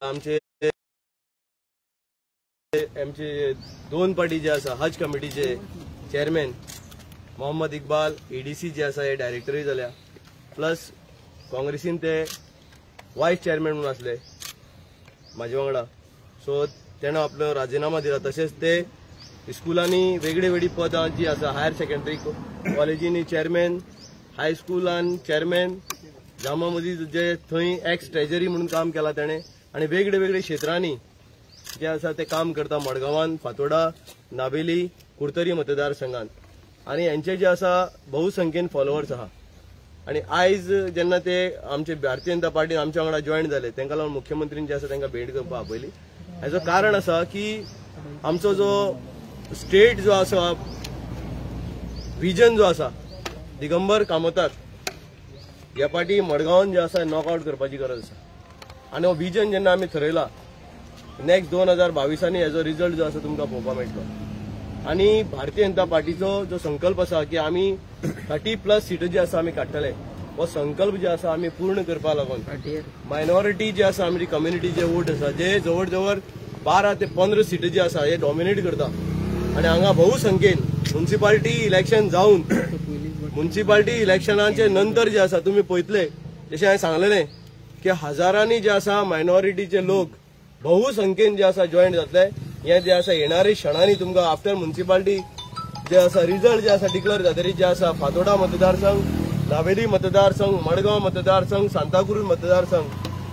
आमचे आमचे दोन पार्टी जे आसा हज कमिटीचे चेअरमॅन मोहम्मद इक्बाल एडीसी जे आसा हे डायरेक्टरूय जाल्या, प्लस काँग्रेसीन ते वायस चेअरमॅन म्हणून आसले म्हाजे वांगडा. सो तेणें आपलो राजिनामा दिला. तशेंच ते स्कुलांनी वेगळी वेगळी पदां जी आसा हायर सेकंडरी कॉलेजींनी चेअरमॅन, हायस्कुलान चेअरमॅन, जामा मस्जिद जे थंय एक्स ट्रेजरी म्हणून काम केलां तेणें आनी वेगळे वेगळे क्षेत्रांनी जे आसा ते काम करता मडगांवान, फातोडा, नावेली, कुडतरी मतदारसंघात. आनी हेंचे जे आसा बहुसंख्येन फॉलोवर्स आहा. आनी आयज जेन्ना ते आमचे भारतीय जनता पार्टीन आमच्या वांगडा जॉयन जाले तांकां लागून मुख्यमंत्रीन जे आसा तांकां भेट करपाक आपयली. हेजो कारण आसा की आमचो जो स्टेट जो आसा विजन जो आसा दिगंबर कामताक ह्या पार्टी मडगांवान जे आसा नॉकआउट करपाची गरज आसा. आनी हो विजन जेन्ना आमी थरयला नेक्स्ट 2022 हेजो रिजल्ट जो आसा तुमकां पळोवपाक मेळटलो. आनी भारतीय जनता पार्टीचो जो संकल्प आसा की आमी 30+ सीटो जी आसा आमी काडटले, हो संकल्प जे आसा आमी पूर्ण करपाक लागून मायनॉरिटी जी आसा आमची कम्युनिटी जे वोट आसा जे जवळ जवळ 12 ते 15 सीटो जी आसा हे डॉमिनेट करता. आनी हांगा बहुसंख्येन म्युनिसिपालिटी इलेक्शन जावन म्युनिसिपालिटी इलेक्शनाचे नंतर जे आसा तुमी पळयतले जशें हांवें सांगलेलें की हजारांनी जे आसा मायनॉरिटीचे लोक बहुसंख्येन जे आसा जॉयन जातले. हे जे आसा येणारे क्षणांनी तुमकां आफ्टर म्युनिसिपालिटी जे आसा रिजल्ट जे आसा डिक्लेअर जातरी जे आसा फातोडा मतदारसंघ, नावेली मतदारसंघ, मडगांव मतदारसंघ, सांताक्रूज मतदारसंघ,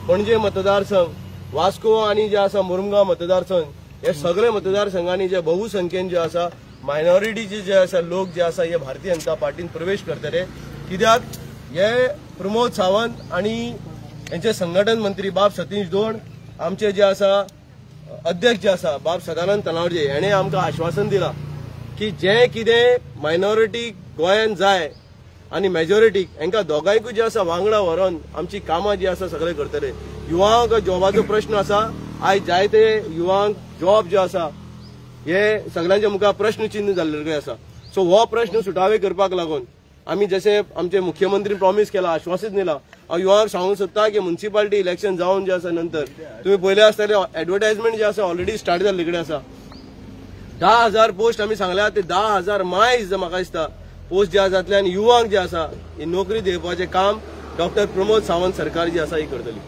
पणजे मतदारसंघ, वास्को आनी जे आसा मुरमगांव मतदारसंघ, हे सगळे मतदारसंघांनी जे बहुसंख्येन जे आसा मायनॉरिटीचे जे आसा लोक जे आसा हे भारतीय जनता पार्टीन प्रवेश करतले. कित्याक हे प्रमोद सावंत आनी हेंचे संघटन मंत्री बाब सतीश दोण, आमचे जे आसा अध्यक्ष जे आसा बाब सदानंद तनावजे हेणे आमकां आश्वासन दिलां की जे कितें मायनॉरिटी गोंयान जाय आनी मेजॉरिटीक हेंकां दोगांयकूय जे आसा वांगडा व्हरोन आमची कामां जी आसा सगळे करतले. युवांक जॉबाचो प्रश्न आसा, आयज जायते युवांक जॉब जे आसा हे सगळ्यांच्या मुखार प्रश्नचिन्ह जाल्ले आसा. सो हो प्रश्न सुटावे करपाक लागून आमी जशें आमचे मुख्यमंत्री प्रॉमीस केला, आश्वासीत दिला, हांव युवांक सांगूंक सोदता की म्युनिसिपालिटी इलेक्शन जावन जे आसा नंतर तुमी पयले आसतले एडवर्टायजमेंट जे आसा ऑलरेडी स्टार्ट जाल्ले कडेन आसा. 10,000 पोस्ट आमी सांगल्या ते 10,000 मायज म्हाका दिसता पोस्ट जे जातले आनी युवांक जे आसा ही नोकरी दिवपाचें काम डॉक्टर प्रमोद सावंत सरकार जी आसा ही करतली.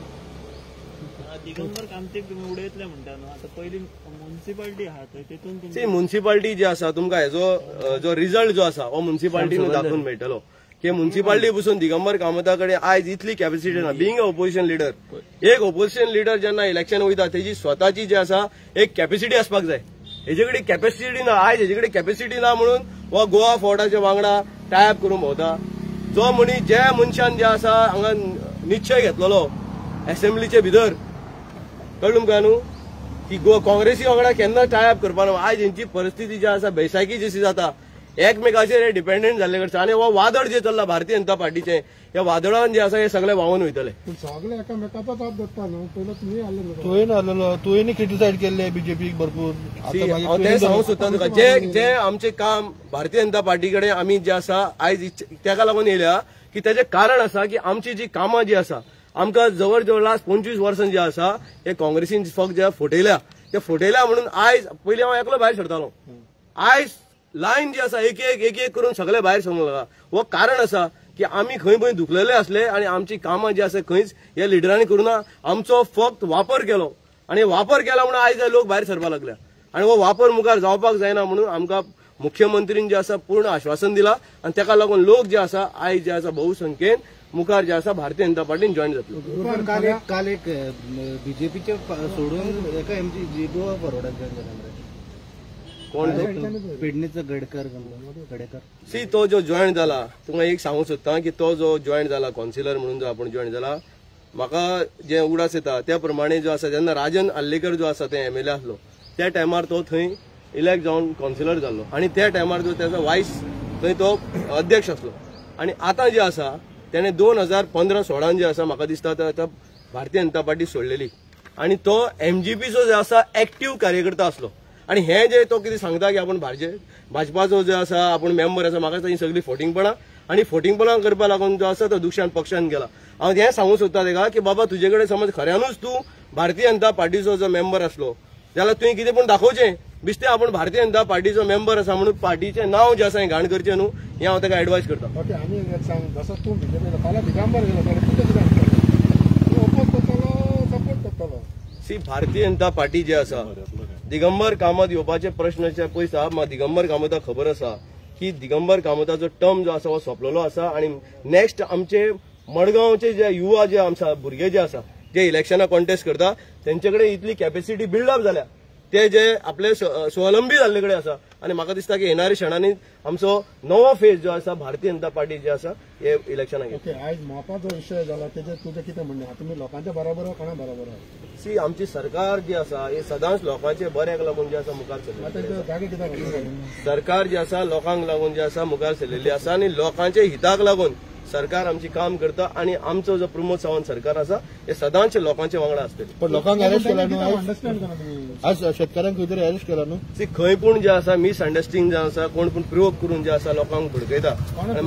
दिगंबर कामतीक तुमी उडयतले म्हणटा न्हू, आतां पयली म्युनिसिपालिटी आहा थंय तेतून सी म्युनिसिपालिटी जी आसा तुमकां हेजो जो रिजल्ट जो आसा हो म्युनिसिपालिटीन दाखोवन मेळटलो की म्युनिसिपालिटी पसून दिगंबर कामता कडेन आयज इतली कॅपॅसिटी ना. बिंग अ ओपोजिशन लिडर, एक ओपोजिशन लिडर जेन्ना इलेक्शन वयता तेजी स्वताची जी आसा एक कॅपॅसिटी आसपाक जाय. हेजे कडेन कॅपॅसिटी ना, आयज हेजे कडेन कॅपॅसिटी ना म्हणून हो गोवा फोर्टाच्या वांगडा टायप करून भोंवता. जो मनीस ज्या मनशान जे आसा हांगा निश्चय घेतलेलो एसेंब्लीचे भितर, कळ्ळें तुमकां न्हू की गोवा काँग्रेसी वांगडा केन्ना टायप करपा ना. आयज हेंची परिस्थिती जी आसा बेसायकी जशी जाता एकमेकाचेर हे डिपेंडंट जाल्ले कडेन आनी हो वादळ जे चल्ला भारतीय जनता पार्टीचें ह्या वादळान जे आसा हे सगळे व्हांवून वयतले. सगळे एकामेकाचो ताप धरता न्हू, पयलो तुमी आसले, तुवें आसलेलो, तुवें क्रिटिसायज केल्ले बीजेपीक भरपूर. हांव तें सांगूंक सोदता तुका, जे जे आमचें काम भारतीय जनता पार्टी कडेन आमी जे आसा आयज तेका लागून येयल्या की तेजें कारण आसा की आमची जी कामां जी आसा आमकां जवळ जवळ लास्ट 25 वर्सां जे आसा हे काँग्रेसीन फक्त जे फटयल्या ते फटयल्या म्हणून आयज पयलीं हांव एकलो भायर सरतालो, आयज लायन जी आसा एक एक एक एक करून सगळे भायर सरूंक लागला. हो कारण आसा की आमी खंय खंय दुखलेले आसले आनी आमची कामां जी आसा खंयच ह्या लिडरांनी करूं ना, आमचो फक्त वापर केलो आनी वापर केला म्हणून आयज लोक भायर सरपाक लागल्या आनी हो वापर मुखार जावपाक जायना म्हणून आमकां मुख्यमंत्रीन जे आसा पूर्ण आश्वासन दिला आनी तेका लागून लोक जे आसा आयज जे आसा बहुसंख्येन मुखार जे आसा भारतीय जनता पार्टीन जॉयन जातले. काल एक बीजेपीचे सोडून एका एमजी गोवा फॉरवर्डाक जॉयन जाला कोण पेडणेचो गडकर गडेकर सी तो जो जॉयन जाला तुमकां एक सांगूंक सोदता की तो जो जॉयन जाला कावन्सिलर म्हणून जो आपूण जॉयन जाला म्हाका जे उडास येता त्या प्रमाणे जो आसा जेन्ना राजन आर्लेकर जो आसा ते एमएलए आसलो त्या टायमार तो थंय इलेक्ट जावन कावन्सिलर जाल्लो आनी त्या टायमार जो तेजो वायस थंय तो अध्यक्ष आसलो आनी आतां जे आसा तेणे 2015-16 जे आसा म्हाका दिसता आतां भारतीय जनता पार्टी सोडलेली आनी तो एमजीपीचो जो आसा एक्टीव कार्यकर्ता आसलो आनी हे जे तो कितें सांगता की आपूण भाजपाचो जो आसा आपूण मेंबर आसा म्हाका ही सगळी फोटिंगपणां. आनी फोटिंगपणां करपाक लागून जो आसा तो दुसऱ्यान पक्षान गेला. हांव हें सांगूंक सोदता तेका की बाबा तुजे कडेन समज खऱ्यानूच तूं भारतीय जनता पार्टीचो जो मेंबर आसलो जाल्यार तुवें कितें पूण दाखोवचें, बेश्टें आपूण भारतीय जनता पार्टीचो मेंबर आसा म्हणून पार्टीचें नांव जें आसा हें घाण करचें न्हू, हें हांव ताका एडवायज करता. ओके, आनी एक सांग, जसो तूं बीजेपी फाल्यां दिगंबर गेलो जाल्यार तुजें कितें आसतलें? तूं ओपोज करतलो, सपोर्ट करतलो? सी, भारतीय जनता पार्टी जे आसा दिगंबर कामत येवपाचे प्रश्नाच्या पयस आसा. म्हाका दिगंबर कामताक खबर आसा की दिगंबर कामताचो टर्म जो आसा हो सोंपलेलो आसा आनी नेक्स्ट आमचे मडगांवचे जे युवा जे आमचे भुरगे जे आसा जे इलेक्शनाक कॉन्टेस्ट करता तेंचे कडेन इतली कॅपेसिटी बिल्डअप जाल्या, ते जे आपले स्वावलंबी जाल्ले कडेन आसा आनी म्हाका दिसता की येणाऱ्या क्षणांनी आमचो नवो फेज जो आसा भारतीय जनता पार्टी जे आसा हे इलेक्शनाक. ओके, आयज मोपा जो विशय जाला तेजेर तुजें कितें म्हणणें? तुमी लोकांच्या बरोबर कोणा बरोबर? सी, आमची सरकार जी आसा हे सदांच लोकांचे बऱ्याक लागून जे आसा मुखार सरलेली. सरकार जे आसा लोकांक लागून जे आसा मुखार सरलेली आसा आनी लोकांच्या हिताक लागून सरकार आमची काम करता आनी आमचो जो प्रमोद सावंत सरकार आसा हे सदांच लोकांच्या वांगडा आसतले. पण लोकांक अरेस्ट केला न्हू आज, शेतकारांक खंय तरी अरेस्ट केला न्हू. सी, खंय पूण जे आसा मिसअंडरस्टँडिंग जे आसा कोण पूण प्रयोग करून जे आसा लोकांक भडकयता आनी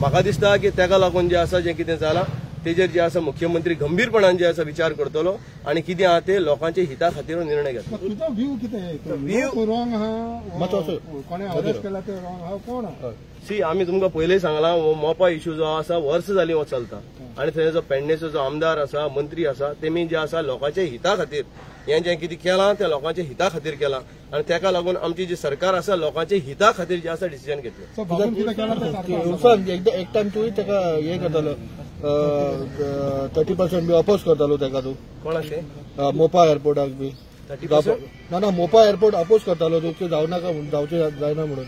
म्हाका दिसता की तेका लागून जे आसा जें कितें जालां तेजेर जे आसा मुख्यमंत्री गंभीरपणान जे आसा विचार करतलो आनी कितें आहा ते लोकांच्या हिता खातीर निर्णय घेतलो. तुजो व्यू कितें? रॉंग आहा, कोणे अरेस्ट केला ते रॉंग आहा, कोण आहा? सी, आमी तुमकां पयलीं सांगलां हो मोपा इश्यू जो आसा वर्स जालीं हो चलता आनी थंय जो पेडणेचो जो आमदार आसा मंत्री आसा तेमी जे आसा लोकांच्या हिता खातीर हें जें कितें केलां तें लोकांच्या हिता खातीर केलां आनी तेका लागून आमची जी सरकार आसा लोकांच्या हिता खातीर जे आसा डिसिजन घेतलें. एक टायम तूं तेका हें करतालो 30% बी अपोज करतालो तेका तूं. कोण अशें? मोपा एअरपोर्टाक बी 30%? ना ना, मोपा एअरपोर्ट अपोज करतालो तूं, जावं नाका म्हणून, जावचें जायना म्हणून.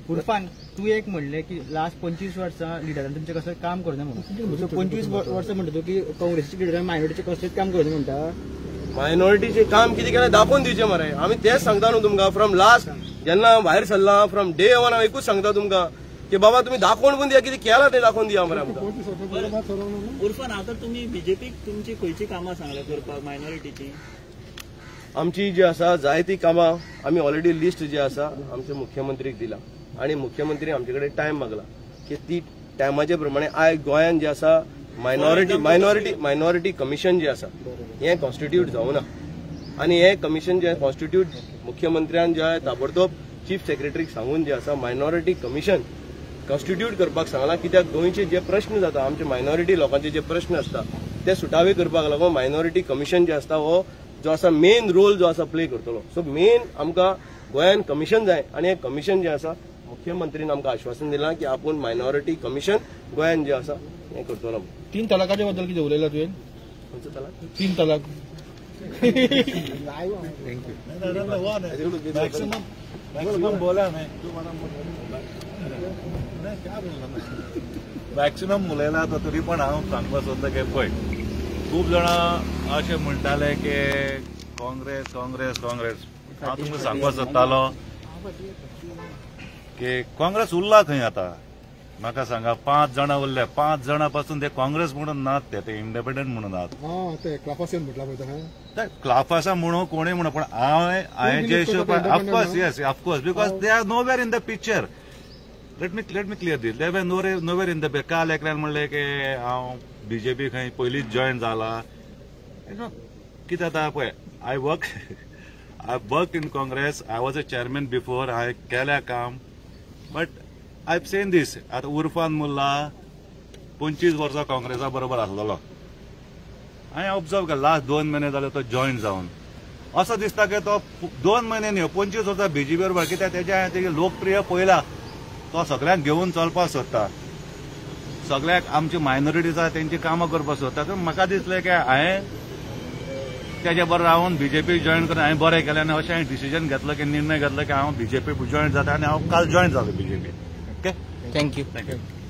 उर्फान, तूं एक म्हणलें की लास्ट 25 वर्सां लिडरान तुमचें कसलें काम करूना म्हणून. 25 वर्सां म्हणटा तूं की काँग्रेसीच्या लिडरान मायनॉरिटीचें कसलेंच काम करूना म्हणटा? मायनॉरिटीचें काम कितें केलें दाखोवन दिवचें मरे. आमी तेंच सांगता न्हू तुमकां फ्रॉम लास्ट जेन्ना भायर सरला फ्रॉम डे वन हांव एकूच सांगता तुमकां की बाबा तुमी दाखोवन पण दिया, कितें केलां तें दाखोवन दिया मरे आमकां. उर्फान, आतां तुमी बीजेपीक तुमची खंयची कामां सांगल्या करपाक मायनॉरिटीची? आमची जी आसा जायती कामां आमी ऑलरेडी लिस्ट जी आसा आमच्या मुख्यमंत्रीक दिला आनी मुख्यमंत्री आमचे कडेन टायम मागला की ती टायमाचे प्रमाणे आयज गोंयांत जे आसा मायनॉरिटी मायनॉरिटी मायनॉरिटी कमिशन जे आसा हें कॉन्स्टिट्यूट जावना आनी हें कमिशन जे कॉन्स्टिट्यूट मुख्यमंत्र्यान जे ताबडतोब चीफ सेक्रेटरीक सांगून जे आसा मायनॉरिटी कमिशन कॉन्स्टिट्यूट करपाक सांगलां. कित्याक गोंयचे जे प्रश्न जाता आमचे मायनॉरिटी लोकांचे जे प्रश्न आसता ते सुटावे करपाक लागून मायनॉरिटी कमिशन जे आसता हो जो आसा मेन रोल जो आसा प्ले करतलो. सो मेन आमकां गोंयांत कमिशन जाय आनी हें कमिशन जें आसा मुख्यमंत्रीन आमकां आश्वासन दिलां की आपूण मायनॉरिटी कमिशन गोंयांत जें आसा हें करतलो. 3 तलाकाच्या बद्दल कितें उलयला तुवें? खंयचो तलाक? 3 तलाक. मॅक्सिमम उलयला तो, तरी पण हांव सांगपाक सोदता की पळय खूब जाणां अशें म्हणटाले की काँग्रेस काँग्रेस काँग्रेस. हांव तुमकां सांगपाक सोदतालो की काँग्रेस उरला खंय आतां? म्हाका सांगा, 5 जाणां उरले, 5 जाणां पासून ते काँग्रेस म्हणून नात, ते इंडिपेंडंट म्हणून नात. क्लाफासा म्हणून कोणूय म्हणून, पण हांवें जे हिशोबान of course yes of course because they are nowhere in the picture. Let me clear this, they were nowhere in the picture. काल एकल्यान म्हणलें की हांव बीजेपी खंय पयलींच जॉयन जाला. कितें जाता पळय, I work in Congress, I was a chairman before, हांवें केल्या काम, बट I Sen दीस. आतां उर्फान मुल्ला 25 वर्सां काँग्रेसा बरोबर आसलेलो, हांवें ऑब्जर्व केलें लास्ट 2 म्हयने जाले तो जॉयन जावन. असो दिसता की तो 2 म्हयने न्ही 25 वर्सां बीजेपी बरोबर, कित्याक तेज्या हांवें तेजी लोकप्रिय पळयला, तो सगळ्यांक घेवन चलपाक सोदता, सगळ्याक आमची मायनॉरिटीज आसा तेंची कामां करपाक सोदता. तर म्हाका दिसलें की हांवें तेज्या बरोबर रावन बीजेपी जॉयन करून हांवें बरें केलें आनी अशें हांवें डिसिजन घेतलो की निर्णय घेतलो की हांव बीजेपी जॉयन जाता आनी हांव काल जॉयन जालो BJP. Okay, thank you. Thank you.